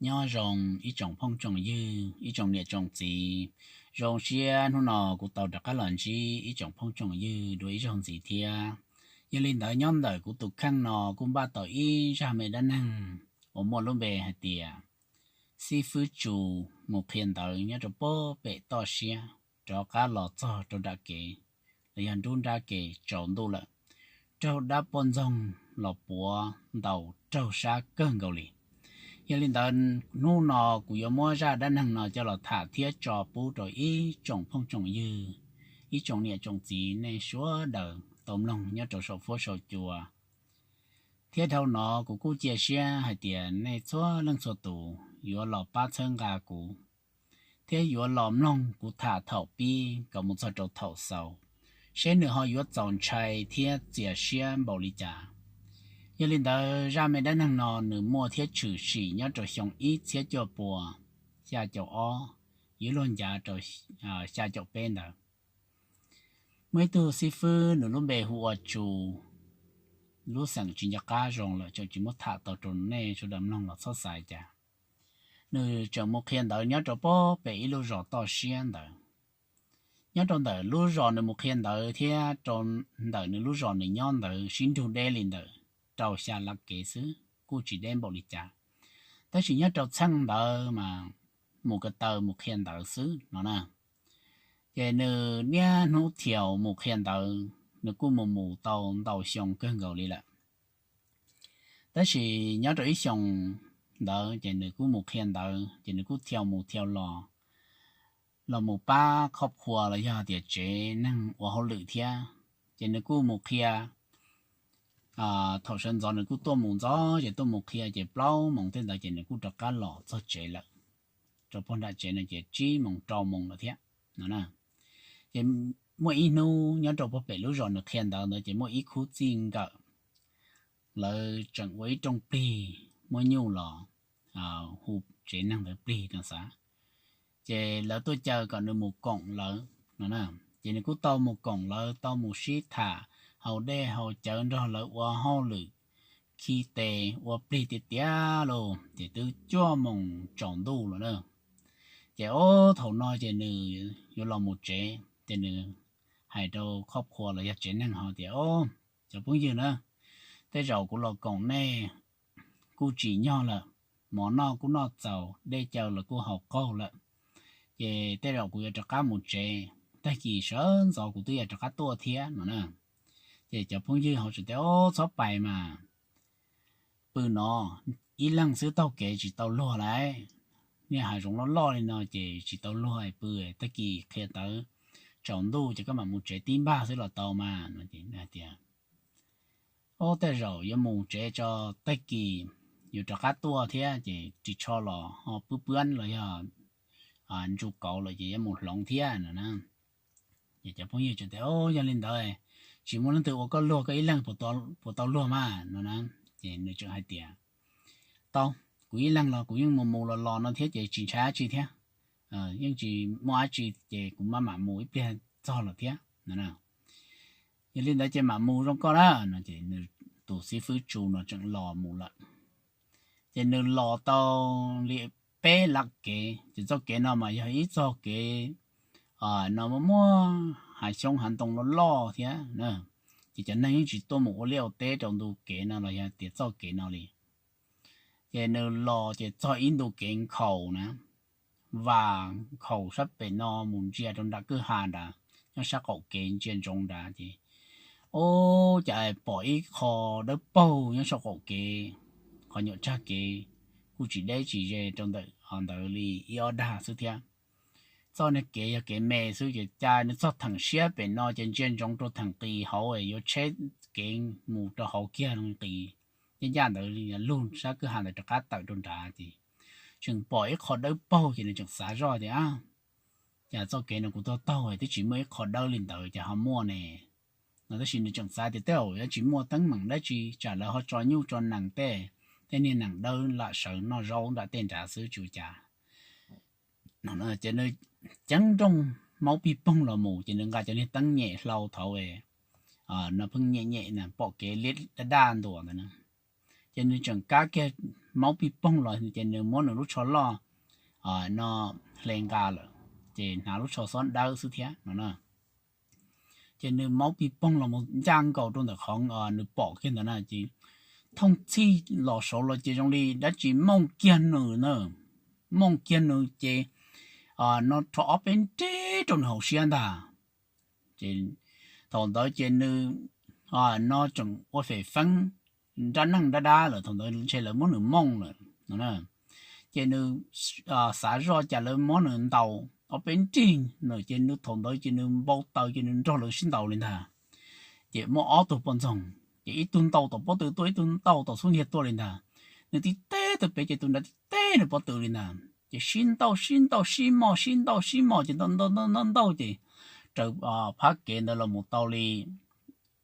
Nyob zoo ib tsoom phooj tsoom ywg, ib tsoom niam tsoom txiv, zoo siab hnub no kuv tau rov qab los ntsib ib tsoom phooj tsoom ywg dua ib zaug ntxiv thiab. Yog li ntawd nyob ntawm kuv tus kheej no kuj npaj tau ib zaj me dab neeg uas muaj lub npe hais tias xib fwb Tsu mus qhia ntawv nyob rau puag pem toj siab, rov qab los txog rau nram kev los yog nruab nrab kev tsaus ntuj lawm, raug dab poj ntxoog los puav ntaus raug sab kawg nkaus li. Yog li ntawd hnub no kuv yuav muab zaj dab neeg no coj los tham thiab tso pub rau ib tsoom phooj tsoom ywg, ib tsoom niam tsoom txiv nej sawv daws tau mloog nyob rau saum fuab saum cua. Thiab dhau no kuv kuj cia siab hais tias nej txhua leej txhua tus yuav los pab txhawb nqa kuv thiab yuav los mloog kuv tham thaum pib kom mus txog rau thaum xaus, seb nws ho yuav txaus ntshai thiab txias siab npaum li cas. Yog li ntawd zaj me dab neeg no nws muaj thiab tshwm sim nyob rau xyoo ib txhiab cuaj pua xya caum ob, yuav luag ncav rau xya caum peb ntawd. Muaj ib tug xib fwb nws lub npe hu ua Tsu, lub xeem tsis nco qab zoo lawm tseem tsis muab tham tau rau nej sawv daws mloog los txhob xav cas. Nws tseem mus qhia ntawv nyob rau puag pem ib lub zos toj siab ntawd. Nyob rau ntawm lub zos nws mus qhia ntawv thiab rau ntawm nws lub zos nws nyob ntawd sib nrug deb li ntawm rau xya lab kev xwb, kuj tsis deb npaum li cas. Tab sis nyob rau txheej ntawd mas mus ko taw mus qhia ntawv xwb no na. Ces nws niaj hnub thiaus mus qhia ntawv, nws kuj mus mus tau ntau xyoo kawg nkaus li lawm. Tab sis nyob rau ib xyoos ntawd ces nws kuj mus qhia ntawv ces nws kuj thiaus mus thiaus los, los mus pab khoj khua los yog tias tsev neeg ua hauj lwm thiab. Ces nws kuj mus qhia, thaum sawv ntxov nws kuj tuaj mus ntxov ces tuaj mus qhia ces plaub moos tej ntawd ces nws kuj rov qab los txog tsev lawm. Rau puag nram tsev no ces tsib moos rau moos lawm thiab no. Ces muaj ib hnub nyob rau puag pem lub zos nws qhia ntawv ntawd ces muaj ib khub txij nkawm, lawv tseem ua ib rooj plig muab nyuj los hu tsev neeg ntawd plig no xav. Ces lawv tuaj caw kom nws mus koom lawv no. Ces nws kuj tau mus koom lawv, tau mus sib tham, haus dej haus cawv nrog lawv ua hauj lwm, khi tes ua plig tiag tiag lauj, ces twb cuaj moos tsaus ntuj lawm na. Ces ob thaum no ces nws yuav los mus tsev ces nws hais rau khoj khua los yog tsev neeg hais tias, Ob, cov phooj ywg na, tej zaum kuv los koom nej kuj tsim nyog lawm, mov noj kuj noj txaus, dej cawv los kuj haus qaug lawm, ces tej zaum kuv yuav rov qab mus tsev, tag kis sawv ntxov kuv twb yuav rov qab tuaj thiab no na. Ces cov phooj ywg hauv tsev tias, Ob, txhob pais mas, pw no, ib leeg xwb taug kev tsis tau luag lauj, niaj hav zoov loj loj li no ces tsis tau luag pw, tag kis qhia tawv tsaus ntuj ces koj mam mus tsev tib npag xwb los tau mas no. Tias, Ob, tej zaum yuav mus tsev tso, tag kis yuav rov qab tuaj thiab ces ris tsho los ho pwb pwab los yog ntsu kauv lawm ces yuav mus hloov thiab no na. Ces cov phooj ywg tias, Yog li ntawd tsis muaj leej twg ua koj luag, koj ib leeg puas tau luag mas no na. Ces nws tseem hais tias, Tau, kuv ib leeg los kuv yeej mus mus los los no thiab ces tsis ntshai dab tsi thiab, yeej tsis muaj dab tsi ces kuv mam mam mus ib pliag txog lawm thiab no. Yog li ntawd ces mam mus zoo koj na no. Ces nws tus xib fwb Tsu no tseem los mus lawm. Ces nws los tau li peb lab kev, ces txoj kev no mas yog ib txoj kev no muaj muaj hav xyoob hav ntoo loj loj thiab, ces cov neeg yeej tsis tuaj mus ua liaj ua teb rau ntu kev no los yog tias txoj kev no li. Ces nws los ces txog ib ntu kev nkhaus na, vas nkhaus sab pem no mus ntsia rau nram kwj ha nrad, nyob sab qaum kev ntsia ntsoov nrad ces, ub, cas pom ib qho dawb paug nyob saum qaum kev, qhov nyuam tsag kev, kuj tsis deb tsis ze rau ntawm ntawd li ib ob dag xwb thiab. Txoj niag kev yog kev me xwb ces cas nws txog theem siab pem no ces ntsia ntsoov rau theem qis hauv yuav tsheb kev mus rau hauv kiag nqis ncaj ncaj ntawd lug sab kwj ha ntawd rov qab tawm rau nrad ces tseem pom ib qho dawb paug ces nws tseem xav zoj tias, Cas txoj kev no kuv tuaj taug twb tsis muaj ib qho dawb li ntawd cas ho muaj ne no. Tab sis nws tseem xav tias tej zaum yuav tsis muaj teeb meem dab tsi, tsam lawv ho tso nyuj tso nees tej, tej niag nees dawb lam sawv noj zaub nram tej nrad xwb tsis ua cas. Ces nws ceev nrooj maub pig poog los mus ces nws nqa cov niag teeb nyem hlau thaud no pheej nyem nyem pom kev liab daj daj ntua ntawd na. Ces nws tseem kab kiag maub pij poog los ces nws muab nws lub tsho loj no hle nqa lawm, ces hnav lub tsho xob dawb xwb thiab no na. Ces nws maub pij poog los mus ncaj nkaus rau ntawm qhov nws pom kiag ntawd na, ces thooj txhij los saud los ces zoo li dab tsi mooj kiag nws na, mooj kiag nws ces no rho ob peb nrig rau nws hauv siab ntag. Ces thaum ntawd ces nws no tseem ua fem feeb nrab neej nrab dab lawm, thaum ntawd ntshe lawv muab nws mooj lawm no. Ces nws xav zoj cas lawv muab nws ntaus ob peb nrig no, ces nws thaum ntawd ces nws npau taws ces nws nrog lawv sib ntaus li ntag. Ces muaj ob tug poj ntxoog, ces ib tug ntaus tom pob tw tuaj, ib tug ntaus tom xub ntiag tuaj li ntag. Nws tib teb tus pem ces tus nrad tib teb nws pob tw li ntag, ces sib ntaus sib ntaus sib mos, sib ntaus sib mos ces ntaus ntaus ntaus ntaus ces raws phab kev ntawd los mus tau li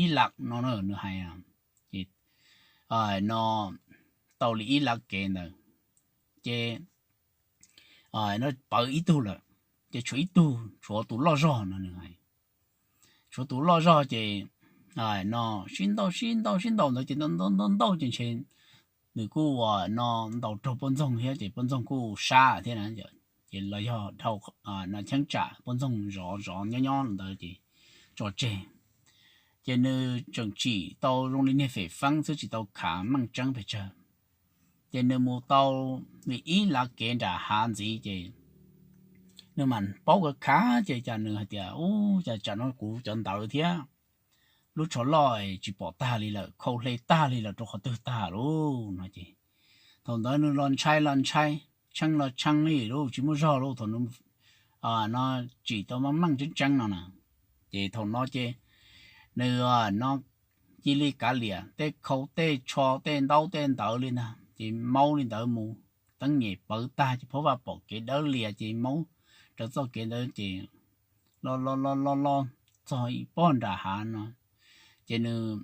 ib lam no nws hais, ces no tau li ib lam kev ntawd ces no pawv ib tug lawm, ces tshuav ib tug, tshuav tus loj zog no nws hais, tshuav tus loj zog ces no sib ntaus sib ntaus sib ntaus ntawd ces ntaus ntaus ntaus ces ntshe nws kuj ua no ntaus raug poj ntxoog thiab ces poj ntxoog kuj sab thiab na, ces los yog dhau no cheeb tsam poj ntxoog zov zov nyob nyob ntawd ces tso tseg. Ces nws tseem tsim tau zoo li niag fem feeb xwb tsis tau khav meej tseeb pes tsawg. Ces nws mus tau li ib lam kev nram hav ntxiv ces nws mam paub khav khav ces cas nws hais tias, Ub, cas tsam no kuv cov ntawd thiab lub tsho loj tsis pom tag li lawm, khau hle tag li lawm rau qhov twg tag lauj no ces thaum ntawd nws los ntshai los ntshai, tshee los tshee li lauj, tsis muaj zog lauj thaum nws no tsim tau meej meej tseeb tseeb no na. Ces thaum no ces nws no cia li kav liam tej khau tej tsho tej ntaub tej ntawv li ntag, ces maub li ntawd mus teeb nyem pawv tag ces phaub vaj pom kev dawb lias ces maub raws txoj kev ntawd ces lo lo lo lo lo txog ib pob nram hav no. Ces nws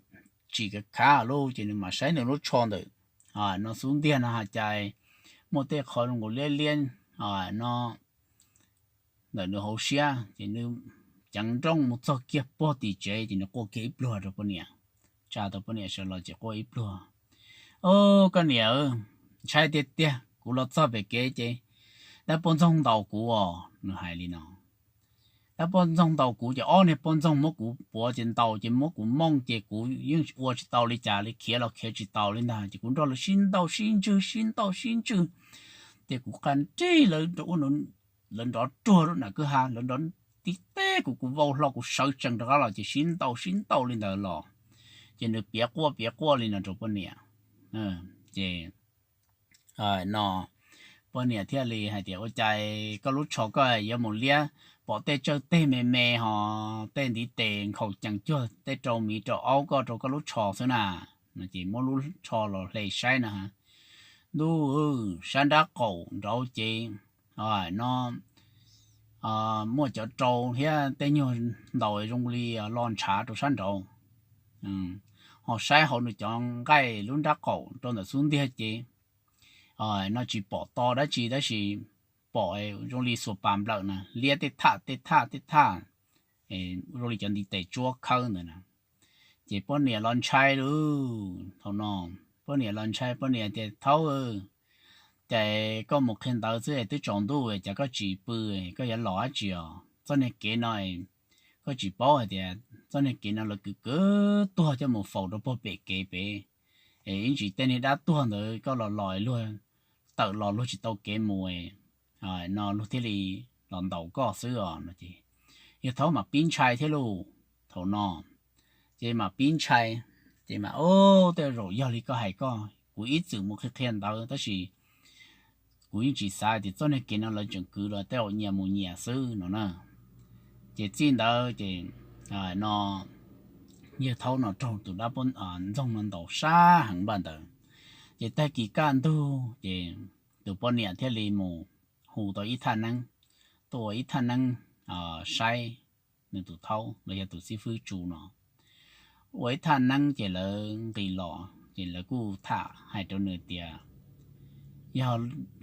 tsim khav khav lauj ces nws mam saib nws lub tsho ntawm no xub ntiag no has cas muaj tej qhov zoo nkaus liab liab no ntawm nws hauv siab ces nws ceev nrooj mus txog kiag puag tim tsev ces nws quaj kiag ib pluag rau poj niam, tsa tau poj niam sawv los ces quaj ib pluag, Au, koj niam, ntshai tiag tiag, kuv los txog pem kev ces dab poj ntxoog ntaus kuv os, nws hais li no. Dab poj ntxoog ntaus kuv ces ob niag poj ntxoog muab kuv puav ces ntaus ces muab kuv mooj ces kuv yeej ua tsis tau li cas li, khiav los khiav tsis taus li ntag ces kuv nrog lawv sib ntaus sib ntswg sib ntaus sib ntswg ces kuv qas nrig lawv ua lawv nrov ruag rau nram kwj ha, lawv nrov tib teb kuv, kuv vau hlo kuv sawv tsees rov qab los ces sib ntaus sib ntaus li ntawd los ces nws piav quaj piav quaj li no rau poj niam ces no poj niam thiaj li hais tias, Ua cas koj lub tsho koj yuav mus liab, pom tej tsawj teg me me ho tej ntiv tes nkhaus cees cuag tej rau miv rau aub koj rau koj lub tsho xwb na? No ces muab lub tsho los hle saib no, ntuj, sab nrab qaum nraud ces no muaj cov rau thiab tej nyuag ntaus zoo li lo ntshav rau sab nraud, ho saib hauv nws cov nqaij lub nrab qaum rau ntawm xub ntiag ces no tsis pom to dab tsi tab sis pom zoo li xuas pas nplawm na, liab tej thaj tej thaj tej thaj zoo li cov ntiv tes tsuab khawb ntawd na. Ces poj niam los ntshai lauj, thaum no poj niam los ntshai, poj niam tias, Thaub, ces koj mus qhia ntawv xwb twb tsaus ntuj, cas koj tsis pw, koj yuav los dab tsi os? Txoj niag kev no koj tsis paub hais tias txoj niag kev no lawv kwv kwv tuag coj mus faus rau puag pem kev pem, es ib ntsis tej niag dab tuag ntawd koj los los luag tawm los luag tsis tau kev mus no luag thiaj li los ntaus koj xwb os no ces yawg Thaub mam pib ntshai thiab lauj. Thaum no ces mam pib ntshai, ces mam, Ub, tej zaum yog li koj hais koj, kuv ib txwm mus qhia qhia ntawv tab sis kuv yeej tsis xav tias txoj niag kev no lawv tseem kwv los tej zaum nyias mus nyias xwb no na. Ces txij ntawd ces no yawg Thaub no raug tus dab ntxoog no ntaus sab heev npaum ntawd. Ces tag kis kaj ntug ces tus poj niam thiaj li mus hu tau ib thaj neeb tuaj ua ib thaj neeb saib nws tus thaub los yog tus xib fwb Tsu no. Ua ib thaj neeb ces lawv nqis los ces lawv kuj tham hais rau nws tias yog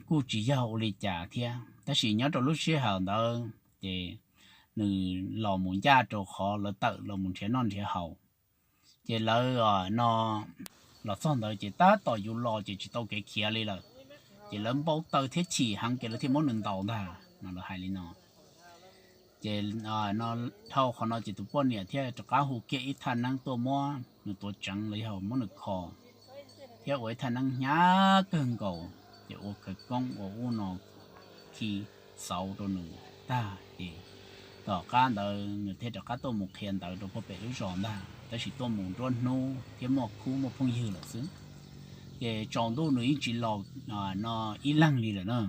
kuj tsis yog ua li cas thiab, tab sis nyob rau lub sij hawm ntawd ces nws los mus ncaj rau qhov lawv tawm los mus nrhiav noj nrhiav haus. Ces lawv no los txog ntawd ces tab tom yus los ces tsis tau kev khiav li lawm, ces lawv npau taws thiab chim heev ces lawv thiaj muab nws ntaus ntag no, lawv hais li no. Ces dhau qhov no ces tus poj niam thiaj rov qab hu kiag ib thaj neeb tuaj muab nws tuav tseev los yog muab nws kho, thiab ua ib thaj neeb hnyav kawg nkaus ces ua khawv koob ua ub no khi xauv rau nws tag ces tom qab ntawd nws thiaj rov qab tuaj mus qhia ntawv rau pem lub zos ntag, tab sis tuaj mus nruab hnub thiab muaj khub muaj phooj ywg lawm xwb. Ces tsaus ntuj nws yeej tsis los no ib leeg li lawm na.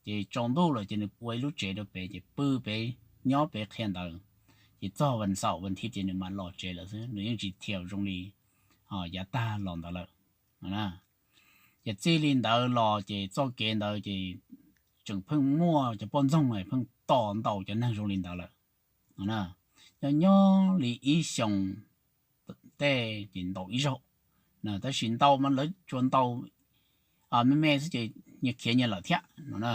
Ces tsaus ntuj lawm ces nws ua ib lub tsev rau pem ces pw pem, nyob pem qhia ntawv, ces txog vas xaum vas thiv ces nws mam los tsev lawm xwb, nws yeej tsis thiam zoo li yav tag los ntawd lawm. Ces txij li ntawd los ces txoj kev ntawd ces tseem pheej muaj cov poj ntxoog pheej tos ntaus cov neeg zoo li ntawd lawm. Nyob nyob li ib xyoos tej ces ntaus ib zaug, tab sis ntaus mas lawv tsuas ntaus me me xwb ces nyias khiav nyias lawm thiab no na.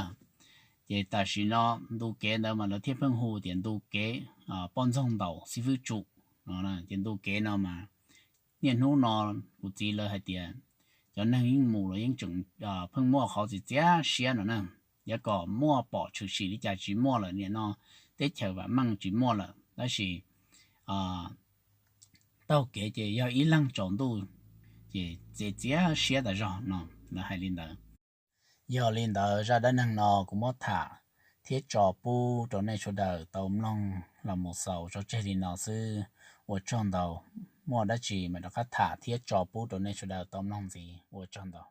Ces tam sim no ntu kev ntawd mas lawv thiaj pheej hu tias ntu kev poj ntxoog ntaus xib fwb tsum no. Ces ntu kev no mas niaj hnub no kuv txiv lawv hais tias cov neeg yeej mus los yeej tseem pheej muaj qhov txias txias siab no na. Yav kom muaj pom tshwm sim li cas tsis muaj lawm, nim no teb chaws vam meej tsis muaj lawm, tab sis taug kev ces yog ib leeg tsaus ntuj ces txias txias siab tas zog no, lawv hais li ntawd. Yog li ntawd zaj dab neeg no kuv muab tham thiab tso pub rau nej sawv daws tau mloog los mus xaus tso tseg li no xwb. Ua tsaug ntau, muaj dab tsi mam rov qab tham thiab tso pub rau nej sawv daws tau mloog ntxiv. Ua tsaug ntau.